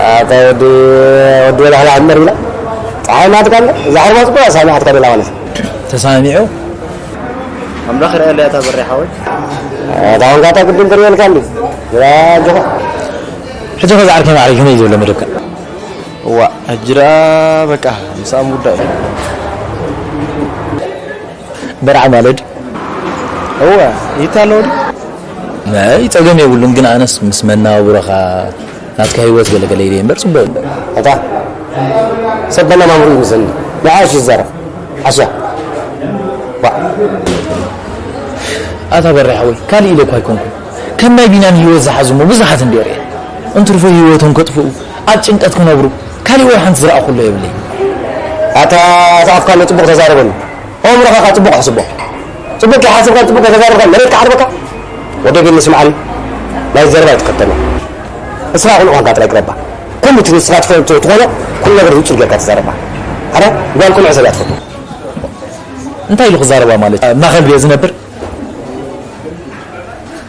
ኣታ ወዲ ወዲ ወላህላ ኣመር ብላ ፀሓይ ናትካ ኣሎ። እዛ ሕርማ ፅቡቅ ሳሚዓትካ ደላ ማለት እዩ። ተሳሚዑ ኣምላኽ ርኣየለይ ኣታ በሬ ሓወይ። እታ ወንጋታ ግድን ትርእየልካ እንዲ። ግራ ኣጆኻ። ሕጂ ኸዚ ዓርከይ ማዕረይ ከመይ ዝበለ መደብካ? እዋ፣ ሕጂ ደኣ በቃ ምስኣ ምውዳእ እዩ። በርዓ ማለት እወ፣ ይታ ኣለዎ ድዩ? ናይ ጸገም የብሉን፣ ግን ኣነስ ምስ መናባብሮኻ ናትካ ህይወት ገለገለ ኢለ እምበር ጽቡቕ እዩ። ኣታ ሰብ በና ማምሩ ይምሰኒ። ንዓሽ ይዛረብ። ዓሻ። ዋ። ኣታ በርያ ሓወይ፣ ካልእ ኢለ እኳ ኣይኮንኩን። ከም ናይ ቢንያም ህይወት ዝሓዙ እሞ ብዙሓት እንድየ ርእየ። እንትርፎ ህይወቶም ከጥፍኡ፣ ኣብ ጭንቀት ክነብሩ፣ ካልእ ወላ ሓንቲ ዝረኣኹሎ የብለይን። ኣታ፣ ኣታ ኣፍካ ንጽቡቕ ተዛረበሉ። ኣእምሮኻ ካብ ጽቡቕ ኣሕስቦ። ጽቡቕ ከይሓሰብካ ጽቡቕ ከይተዛረብካ መሬት ክዓርበካ። ወደ ቤት ንስምዓኒ። ናይ ዘረባ ኣይትከተሎ። እስኻ ቁኑዕ ኳንካ ጥራይ ቅረባ። ኩሉ እቲ ንስኻ ትፈልጦ ትኾኖ፣ ኩሉ ነገር ውጭ ጌርካ ተዛረባ። ኣረ፣ ጓል ቁኑዕ ሰብ እያ ትፈቱ። እንታይ ኢሉ ክዛረባ ማለት እዩ? ኣብ ማእኸል ድየ ዝነብር?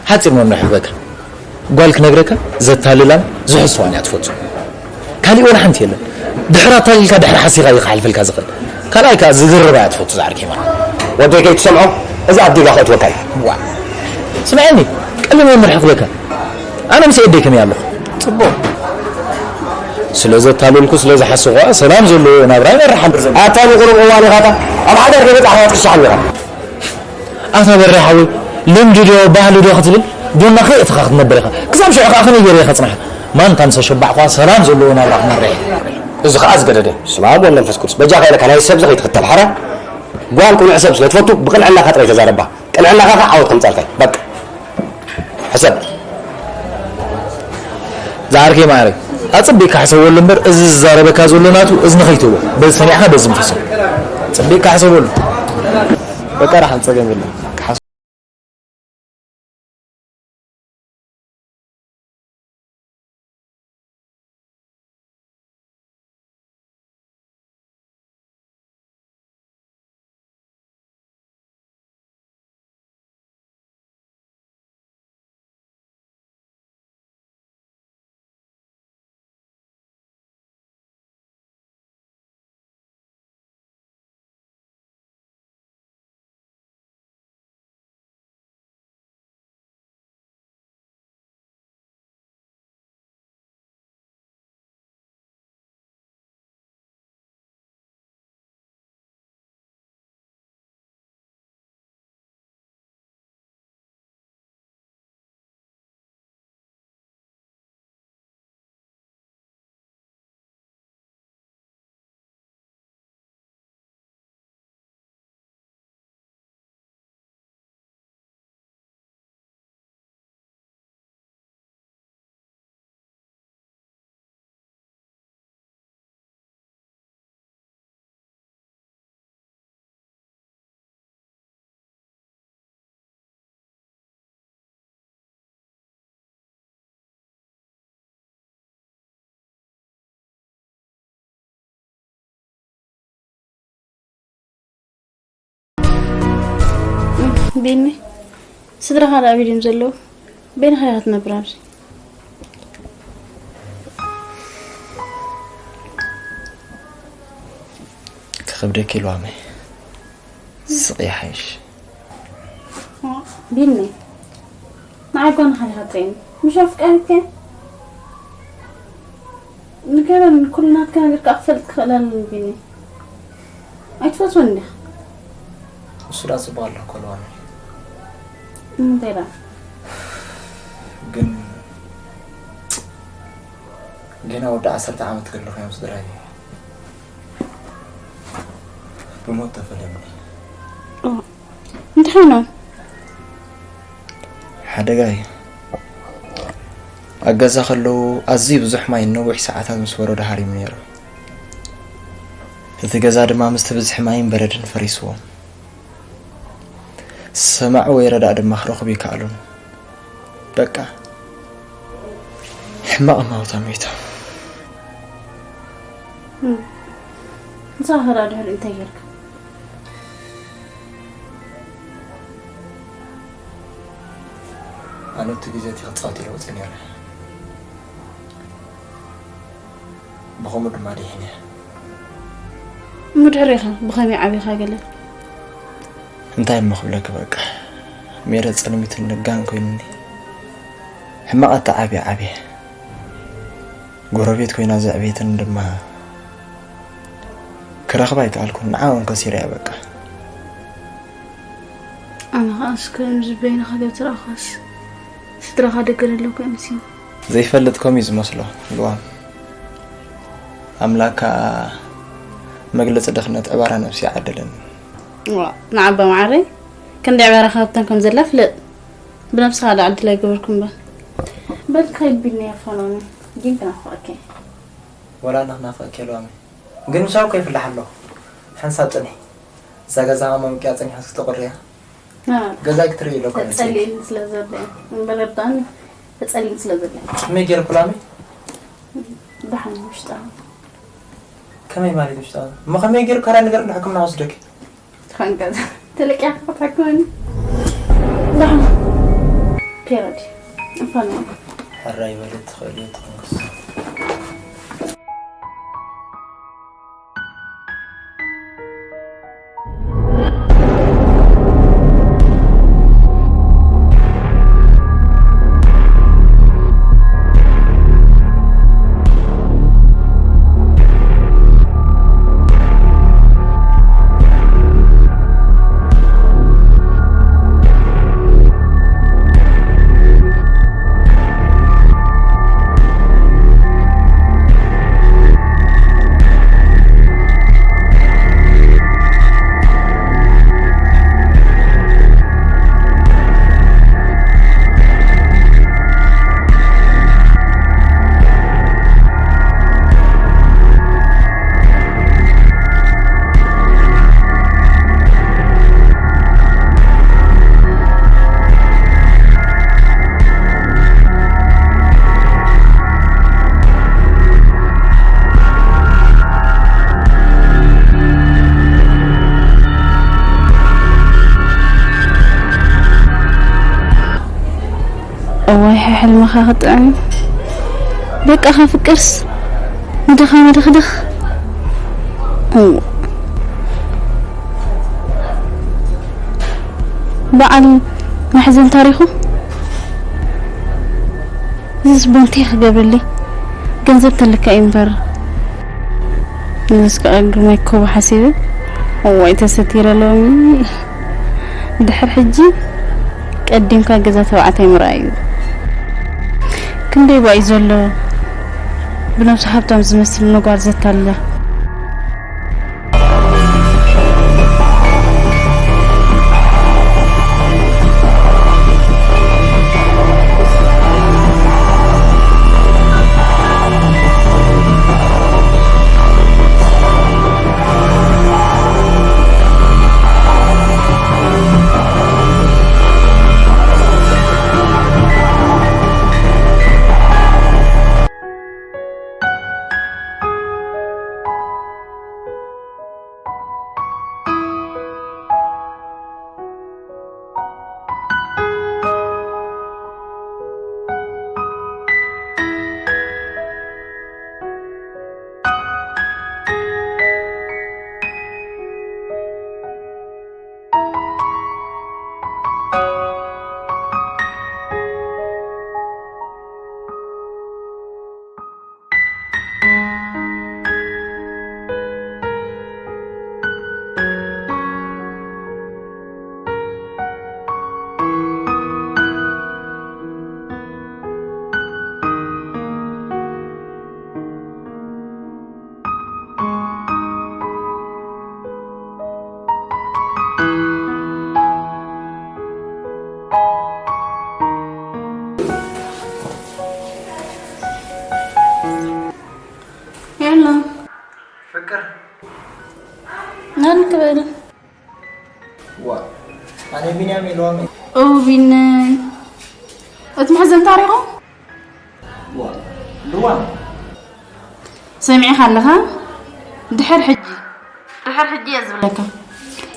ሓፂር መምርሒ ክበካ። ጓል ክነግረካ ዘታልላን ዝሕስዋን እያ ትፈቱ። ካሊእ ወላ ሓንቲ የለን። ድሕሪ ኣታሊልካ ድሕሪ ሓሲኻ እዩ ክሓልፈልካ ዝኽእል። ካልኣይ ከዓ ዝዝርባ እያ ትፈቱ ዝዓርከይ ማለት። ወደይ ከይትሰምዖ፣ እዚ ኣብ ዲጋ ከእትወካ እዩ። ዋ። ስምዐኒ፣ ቀሊል መምርሒ ክበካ። ኣነ ምስ ኤደይ ከመይ ኣለኹ? ጽቡቕ። ስለ ዘታለልኩ፣ ስለ ዝሓሰኹ፣ ሰላም ዘለዎ ናብራ ይመርሕ ኣሎ። ኣታ ንቁሩብ እዋን ኢኻ፣ ኣታ ኣብ ሓዳር ከይበጻሕካ ክትቅሻሕ ኣለኻ። ኣታ በሬ ሓወይ፣ ልምዲ ዶ ባህሊ ዶ ክትብል፣ ቡና ከየእተኻ ክትነብር ኢኻ። ክሳብ ሽዑ ከኣ ከመይ ገይረ ኢኻ ጽናሕ? ማን ካን ሰሸባዕኳ ሰላም ዘለዎ ናብራ ክመርሕ። እዚ ከኣ ዝገደደ። ስማ ወወልድ ወመንፈስ ቅዱስ። በጃኻ ኢለካ ናይ ሰብ ዝኸይትኽተል ሓራ። ጓል ቅኑዕ ሰብ ስለ ትፈቱ፣ ብቅንዕናኻ ጥራይ ተዛረባ። ቅንዕናኻ ከኣ ዓወት ከምጻልካ እዩ። በቃ። ሕሰብ። ዝዓርከይ ማዕረይ፣ ኣጸቢቕካ ሕሰበሉ እምበር፣ እዚ ዝዛረበካ ዘሎ ናቱ እዝኒ ከይትህቦ። በዚ ሰሚዕካ በዚ ምፍሶ። ኣጸቢቕካ ሕሰበሉ። በቃ፣ ደሓን ጸገም የለን። ክሓስ- ቢኒ፣ ስድራኻ ደኣ ኣበይ ድዮም ዘለዉ? በይንኻ ኢኻ ትነብር ኣብዚ? ክኸብደኪ ኢልዋመይ። ስቕ ይሓይሽ። ቢኒ፣ ንዓይ ጓንኻ ዲኻ ትርእየኒ? ምሽ ኣፍቃሪትካ እየ። ንገረኒ፣ ኩሉ ናትካ ነገር ከኣ ክፈልጥ ክኽእል ኣለኒ ቢኒ። ኣይትፈትወኒ ዲኻ? እሱ ደኣ ጽቡቕ ኣሎ እኮ ልዋመይ። እንታይ ደኣ? ግን ገና ወዲ ዓሰርተ ዓመት ከለኹ እዮም ስድራይ ብሞት ተፈልዮምኒ። ኦ፣ እንታይ ኾይኖም? ሓደጋ እዩ። ኣብ ገዛ ከለዉ ኣዝዩ ብዙሕ ማይ ነዊሕ ሰዓታት ምስ ወረዶ ሃሪሙ ነይሩ። እቲ ገዛ ድማ ምስቲ ብዝሒ ማይን በረድን ፈሪስዎም። ዝሰማዕዎ ይረዳእ ድማ ክረኽቡ ይከኣሉን። በቃ ሕማቕ እማውታ ሞይቶም። እም። ንስኻ ኸ ድሕሪ እንታይ ጌርካ? ኣነ እቲ ግዜ እቲ ክጻወት ኢለ ወጽእ ነይረ። ብኸምኡ ድማ ድሒነ። እሞ ድሕሪኻ ብኸመይ ዓቢኻ ገለ? እንታይ እሞ ክብለኪ፣ በቃ ሜረ ጸልሚትን ልጋን ኮይኑኒ። ሕማቕ ኣተዓብየ ዓብየ። ጎረቤት ኮይና ዘዕበየትን ድማ ክረኽባ ኣይከኣልኩን። ንዓኣ እውን ከሲረያ በቃ። ኣነ ኸኣ እስከ ከምዚ በይንኻ ዶ ትረኣኻስ? ስድራኻ ደገ ዘለኩ እዮም ሲም። ዘይፈልጥ ከምኡ እዩ ዝመስሎ ልዋም። ኣምላክ ከኣ መግለጺ ድኽነት ዕባራ ነብሲ ይዓደለኒ። ዋ፣ ንዓባ መዓረይ፣ ክንዲ ዕባራ ካብተን ከም ዘላ ፍለጥ። ብነብስኻ ዶ ዕድል ኣይገበርኩም እምበር። በል ከይድ ቢኒ ኣፋኖኒ፣ ግን ክናፍቐኪ። ወላ ንኽናፍቐኪ ልዋም። ግን ምሳው ከይፍላሕ ኣለኹ። ሓንሳብ ጽንሒ። እዛ ገዛ ከማምቅያ ጸኒሓ እስኪ ተቑርያ። አ፣ ገዛ ክትርኢ ኢለ እኮ መጽእ። ተጸሊእኒ ስለ ዘሎ እየ። እምበር ኣባኒ ተጸሊእኒ ስለ ዘሎ እየ። ከመይ ገይርኩ ላሚ? ደሓን ውሽጣ። ከመይ ማለት ውሽጣ? እሞ ከመይ ገይሩ ካራ ነገር ንሕክምና ወስደኪ? ትኾን ገዛ። ተለቂያ ክትሓክመኒ። ደሓን። ፔረድ። እንኳን ሕራይ በለት ትኽእል እዩ ትኾንክስ። እዋይ ሕልምኻ ክጥዕም። ደቅኻ ፍቅርስ ንድኻ መድኽድኽ። እው። በዓል መሕዘን ታሪኹ። እዚስ ቦንቴ ክገብረለይ ገንዘብ ተለካ እዩ እምበር። ንስ ከዓ ግርማይ ኮቦ ሓሲበ። እዋይ ተሰቲረ ሎሚ። ድሕር ሕጂ ቀዲምካ ገዛ ተባዕታይ ምርኣይ እዩ። ክንደይ ባዩ ዘሎ ብነብሱ ሃብታም ዝመስል ነጓል ዘታልላ። የሎ ፍቅር። ናን ክበል። ዋ፣ ኣነ ቢንያም ኢልዋም እየ። ኦ ቢነይ፣ እቲ መሕዘን ታሪኹ? ዋ፣ ልዋም። ሰሚዕኻ ኣለኻ? ድሕር ሕጂ፣ ድሕር ሕጂ እየ ዝብለካ።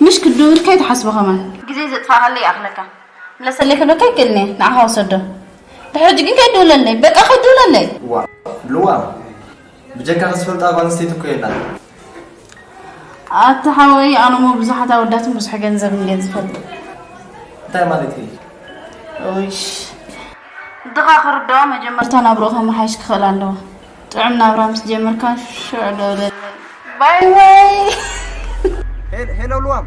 ምሽ ክድውልካ ይትሓስቦ ከማን። ግዜ ዘጥፋእካለይ ይኣኽለካ። ለሰለይ ክብለካ ይክእልኒ ንዓኻ ወሰዶ። ድሕጂ ግን ከይድውለለይ በቃ ከይድውለለይ። ዋ ልዋ ብጀካ ዝፈልጣ ጓል ኣንስተይቲ እኮ የላ። ኣቲ ሓወይ ኣነሞ ብዙሓት ኣወዳትን ብዙሕ ገንዘብ እንድየ ዝፈልጥ። እንታይ ማለት እዩ? እሽ ድኻ ክርዳኦ መጀመርታ ናብርኡ ከመሓይሽ ክኽእል ኣለዎ። ጥዑም ናብራ ምስ ጀመርካ ሽዑ ደውለለይ። ባይ ባይ። ሄሎ ልዋም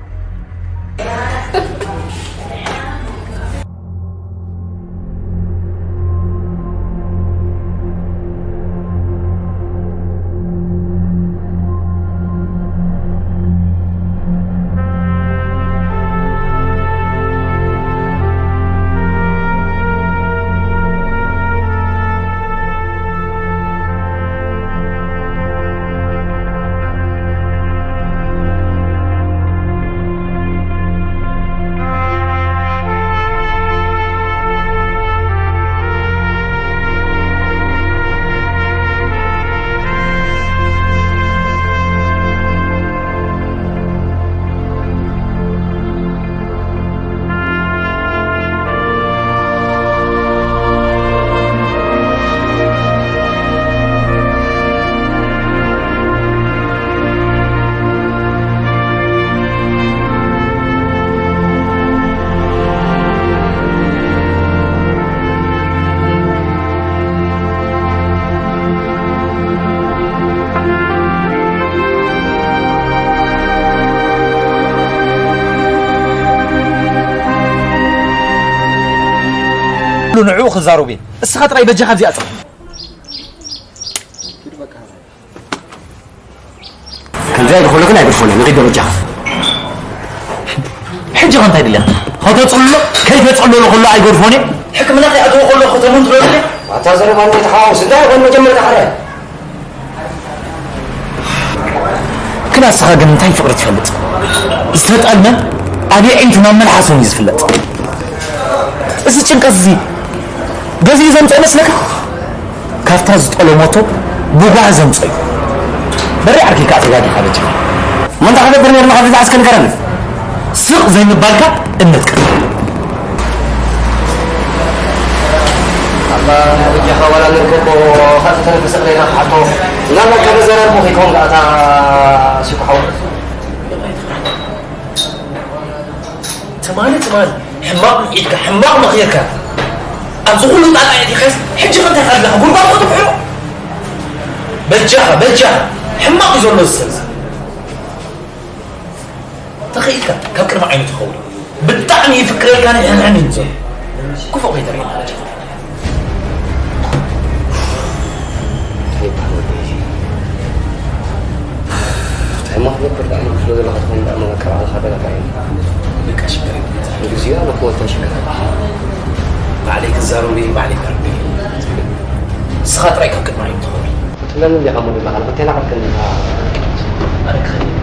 ኩሉ ንዕኡ ክዛረቡ እየ። እስኻ ጥራይ በጃኻ ኣብዚኣ ጽቕ። ከምዚ ኣይኮነ ግን ኣይገድፎነ ንኺድ በጃኻ። ሕጂ ኸ እንታይ ድልያ? ከተጽሎ ከይተጸሎ ከሎ ኣይገድፎነ። ሕክምና ከይኣተወ ከሎ ከተሙን ትሎ ድልያ? ኣታ ዘረባ እንታይ ተሓዋውስ እንታይ ይኾን መጀመርታ ሓራይ ክላ እስኻ ግን እንታይ ፍቕሪ ትፈልጥ? ዝተጠልመ ኣብ የዒንቱ ናብ መልሓሱ እዩ ዝፍለጥ። እዚ ጭንቀት እዚ ገዚኡ ዘምፅኦ መስለካ? ካብታ ዝጠለሞቶ ብጓህ ዘምፅኦ እዩ። በሪ ዓርኪ ከዓ ተጋጊኻ በጃኻ። እሞ እንታይ ክገብር ነይርና ካብ ዝዓስከ ንገረኒ። ስቕ ዘይምባልካ እምነት ቅድም። ኣባ በጃኻ ዋላ ንርከቦ ካብ ተተነፈሰ ቅሬታ ክሓቶ ምናልባት ካብ ዘራርቦ ከይከውን ከኣታ ሲኩ ሓው ትማሊ ትማሊ ሕማቕ ምዒድካ ሕማቕ መኺርካ ኣብዚ ኩሉ ጣጣ የቲኻስ ሕጂ ከምታይ ካልካ ጉድጓድ ክትብሕሮ በጃኻ በጃኻ ሕማቕ እዩ ዘሎ ዝሰብዚ ተኽኢልካ ካብ ቅድሚ ዓይኑ ትኸውን ብጣዕሚ ይፍክረልካ ንሕንሕን እዩ ዘሎ ክፉእ ከይተርእየና በጃኻ እንታይ ይበሃል ወዲ እዚ እንታይ ማክሎ ክርዳእ ይኽእሎ ዘለኻ ትኾን ዳኣ መመከራ ኣለኻ ደለካ እዩ በቃ ሽግር የብሉን። ንግዚኡ ኣነ ክወልታ ሽግር ኣለካ። ባዕለይ ክዛረብ እየ ባዕለይ ከርብ እየ። ንስኻ ጥራይ ካብ ቅድሚ ዓይኒ ትኸውን። ትብለኒ እንዲኻ እሞ ደለኻ ንኽልቴና ዓርከን ኢኻ። ኣነ ክኸይድ እየ።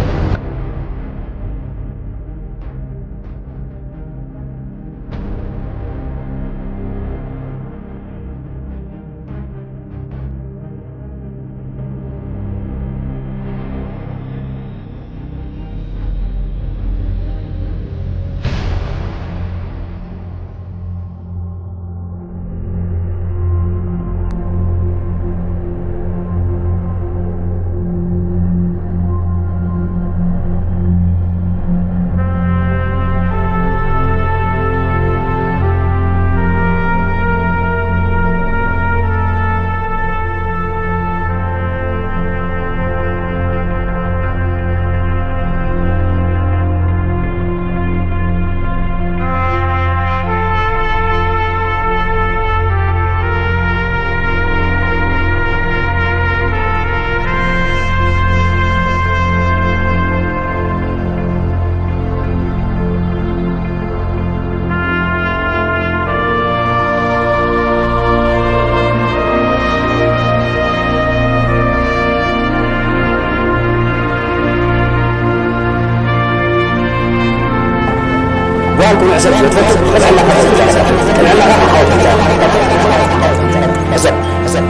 ጓል ኩንዕ ሰብ ስለ ትፈቱ ቅንዕናኻ ትሕዛ ሰብ ቅንዕናኻ ክትሓወት ትሕዛ ሰብ ሰብ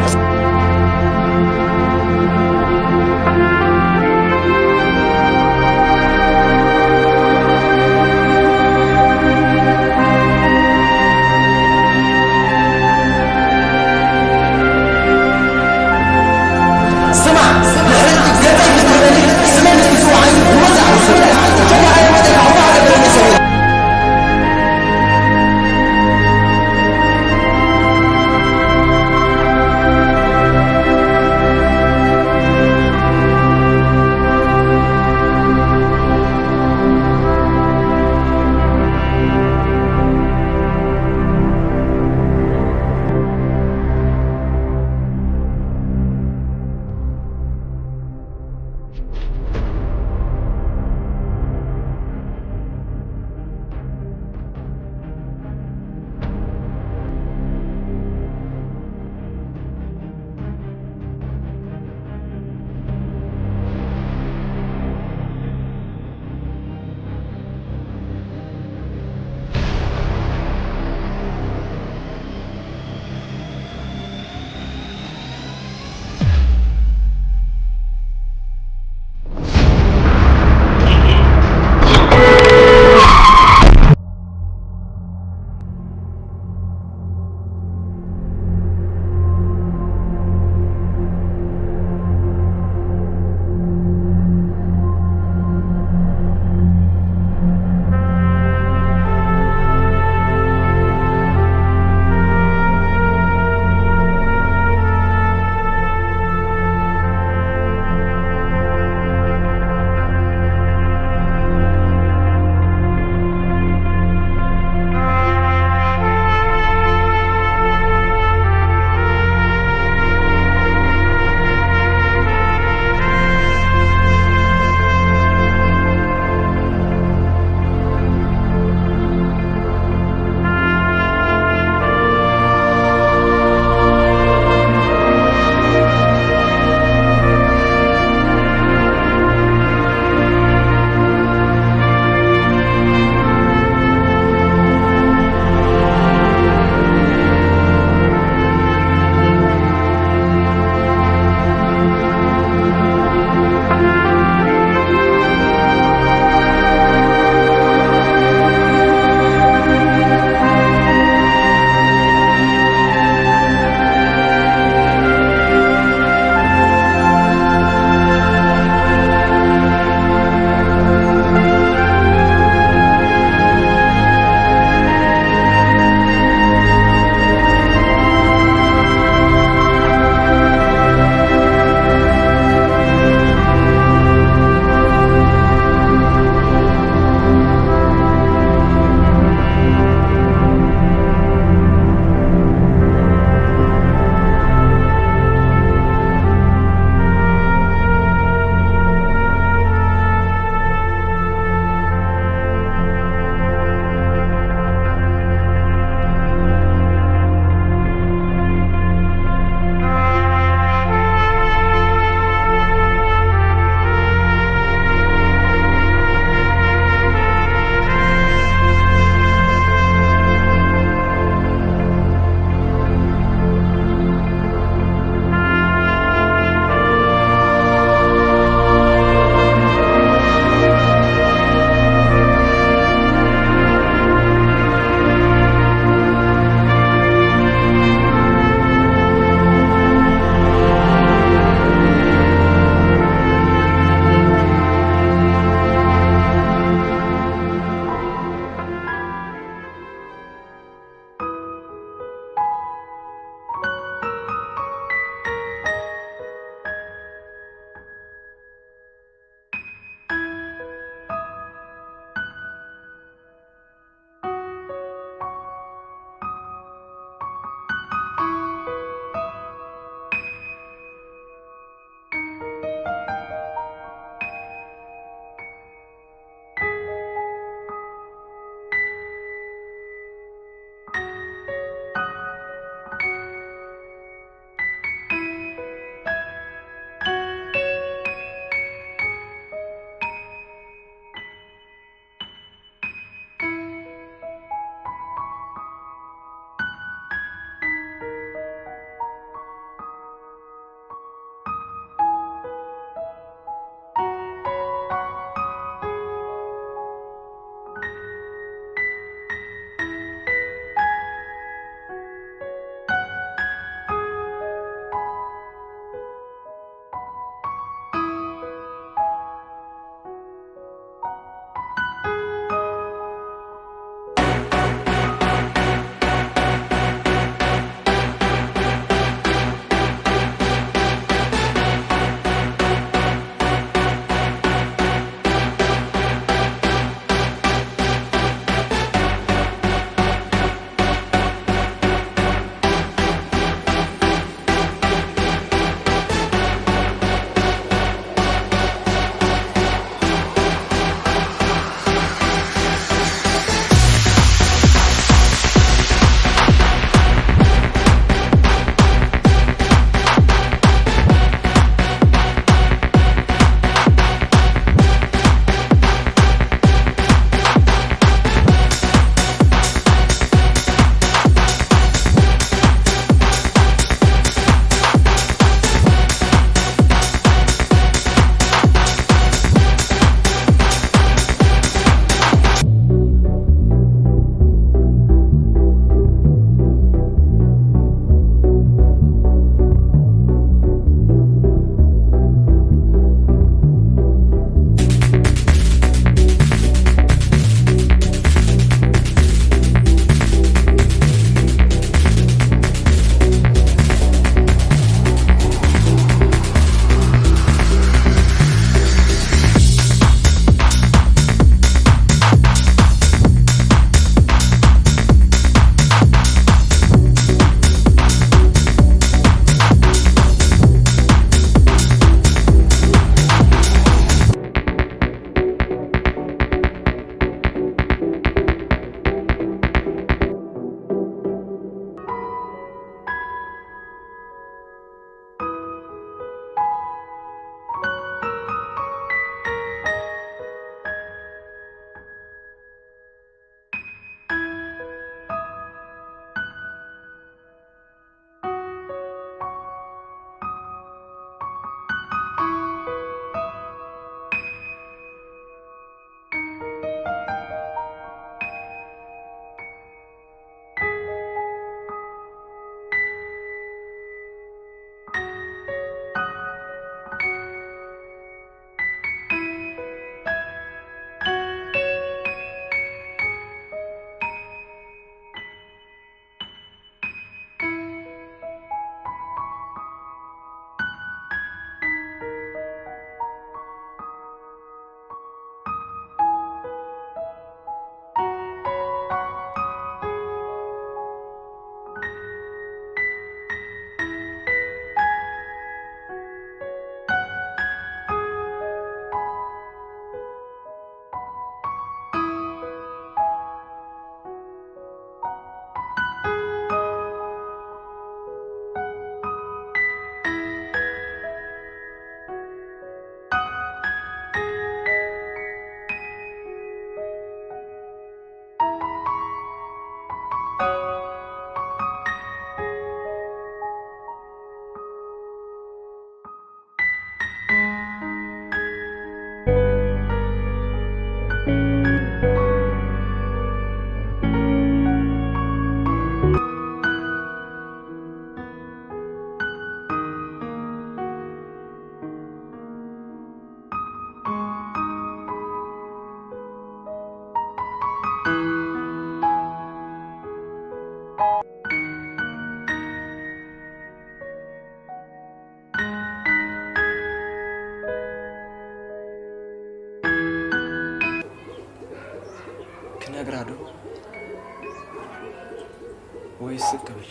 ወይ ስቅ ክብል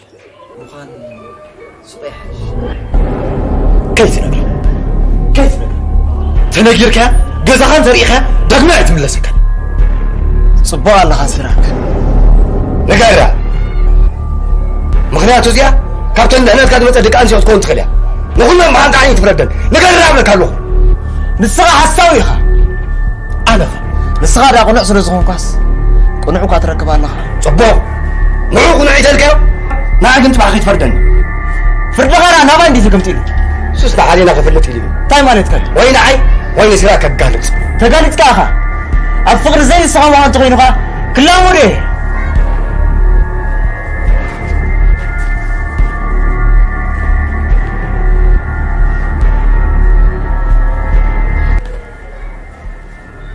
ምዃን ሱቕ ይሓይሽ። ከይትነግር፣ ከይትነግር። ተነጊርካ ገዛኻን ተሪኢኻ ዳግማይ ኣይትምለሰካን። ጽቡቕ ኣለኻ ሲራክ። ንገራ። ምኽንያቱ እዚኣ ካብተን ድሕነትካ ዝመጸ ደቂ ኣንስትዮ ክትከውን ትኽእል እያ። ንኹሎም ብሓንቲ ዓይኒ ትፍረደን። ንገራ እብለካ ኣለኹ። ንስኻ ሓሳዊ ኢኻ። ኣነ ኸ? ንስኻ ደኣ ቅኑዕ ስለ ዝኾንኳስ ቅኑዕ እኳ ትረክብ ኣለኻ። ጽቡቕ። ንዑ ቅኑዕ ኢተልካዮ? ንዓይ ግን ጽባሕ ከይትፈርደኒ። ፍርድኻ ደኣ ናባይ እንድዩ ተገምጢሉ። ሱስ ንሓዴና ክፍልጥ ኢሉ እዩ። እንታይ ማለትካ እዩ? ወይ ንዓይ ወይ ንሲራክ ከጋልጽ። ተጋሊጽካ ኢኻ። ኣብ ፍቕሪ ዘይንስኻ ምዃን እንተኾይኑ ኸኣ ክላሞ ድየ?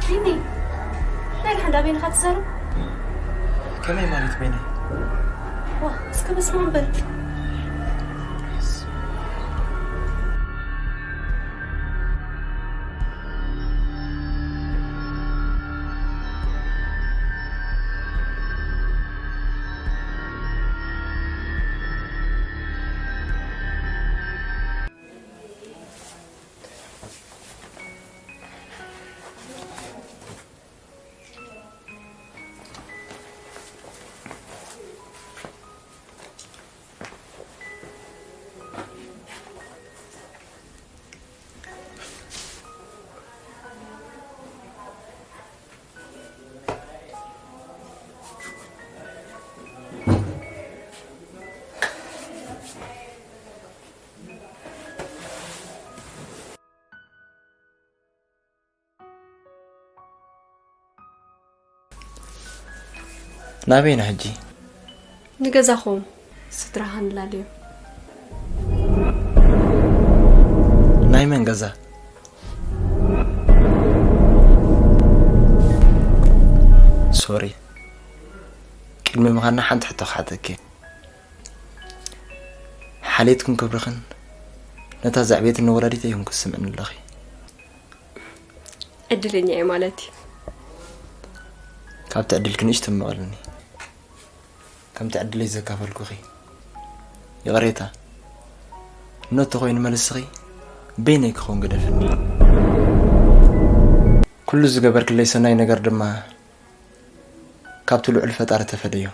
ቢኒ፣ ናይ ደሓን ዳ በይንኻ ትዛረብ? ከመይ ማለት በይነይ? ዋ፣ እስከ በስመ ኣብ በል። ናበይ ኢና ሕጂ? ንገዛኹም፣ ስድራኻ ንላለዮም። ናይ መን ገዛ? ሶሪ፣ ቅድሚ ምኻድና ሓንቲ ሕቶ ክሓተኪ። ሓልየትክን ክብርኽን ነታ ዘዕቤትኒ ወላዲተይ ኢኹም ክትስምዕኒ ኣለኺ። ዕድለኛ እየ ማለት እዩ። ካብቲ ዕድልኪ ንእሽቶ እምቐልኒ። ከምቲ ዕድለይ ዘካፈልኩኺ። ይቕሬታ። እኖ ተኾይኑ መልስኺ በይነይ ክኸውን ግደፍኒ። ኩሉ ዝገበርክለይ ሰናይ ነገር ድማ ካብቲ ልዑል ፈጣሪ ተፈደዮ።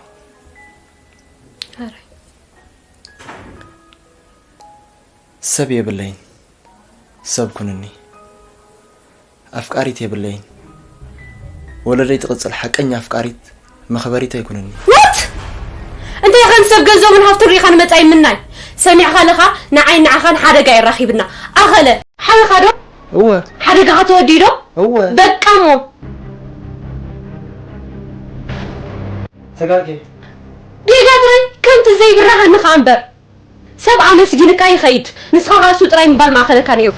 ኣረ። ሰብ የብለይን፣ ሰብ ኩንኒ። ኣፍቃሪት የብለይን፣ ወለደይ ትቕጽል ሓቀኛ ኣፍቃሪት መኽበሪተይ ኩንኒ። What? እንታይ ከም ሰብ ገንዘቡን ሃብቱን ርኢኻ ንመጻኢ ምናይ? ሰሚዕኻ ኣለኻ? ንዓይ ንዓኻን ሓደጋ የራኺብና። ኣኸለ፣ ሓበኻ ዶ? እወ። ሓደጋኻ ተወዲኡ ዶ? እወ። በቃ እሞ። ተጋጌ። ጌጋ ጥራይ ከምቲ ዘይብራሃኒ ኸኣ እምበር። ሰብ ኣመስጊንካ ይኸይድ፣ ንስኻ ኸኣ እሱ ጥራይ ምባል ማእኸለካ ነይሩ።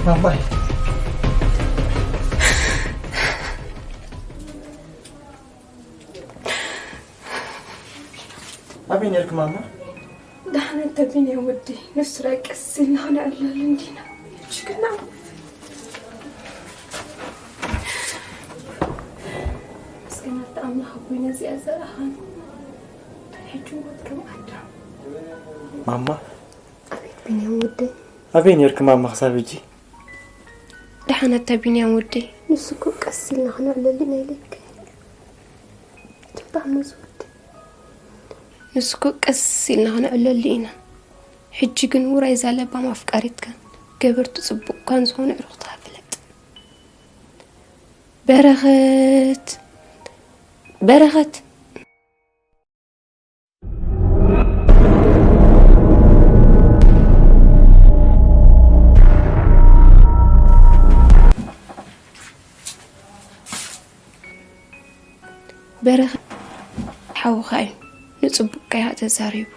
ማማይ። ኣበይ ነርክ ማማ? ደሓን እንተ ቢንያም ወዲ፣ ንሱ ራይ ቀስ ኢልና ኸነዕልለሉ እንዲና። ሽግና። ምስጋና ኣምላኽ ኣቦይ ነዚኣ ዘርኣኻን። ሕጂ ሞት ከም ኣዳም። ማማ። ኣቤት ቢንያም ወደይ። ኣበይ ነርክ ማማ ክሳብ ሕጂ? ደሓን ኣታ ቢንያም ወደይ። ንሱ እኮ ቀስ ኢልና ኸነዕልለሉ ኢና ኢለካ። ትባዕ መዝወድ። ንሱ እኮ ቀስ ኢልና ኸነዕልለሉ ኢና። ሕጂ ግን ውራይ እዛ ለባም ኣፍቃሪትካን ገበርቲ ጽቡቕካን ዝኾኑ ኣዕሩኽትኻ ፍለጥ። በረኸት! በረኸት! በረኸት ሓውኻ እዩ፣ ንጽቡቕካ እዩ ተዛሪቡ።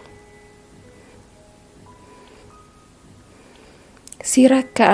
ሲራክ ከኣ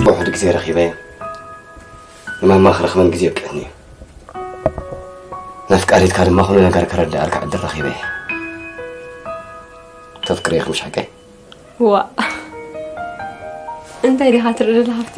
ውሕድ ግዜ ረኺበ። ንማማ ክረኽበን ግዜ ኣብቂዕኒ እዩ። ናፍቃሪትካ ድማ ኩሉ ነገር ከረድኣልካ ዕድል ረኺበ እየ። ተፍቅሪ ኢኺ ምሽ ሓቀይ? ዋእ፣ እንታይ ዲኻ ትርኢ ዘለኻ ሃብቲ?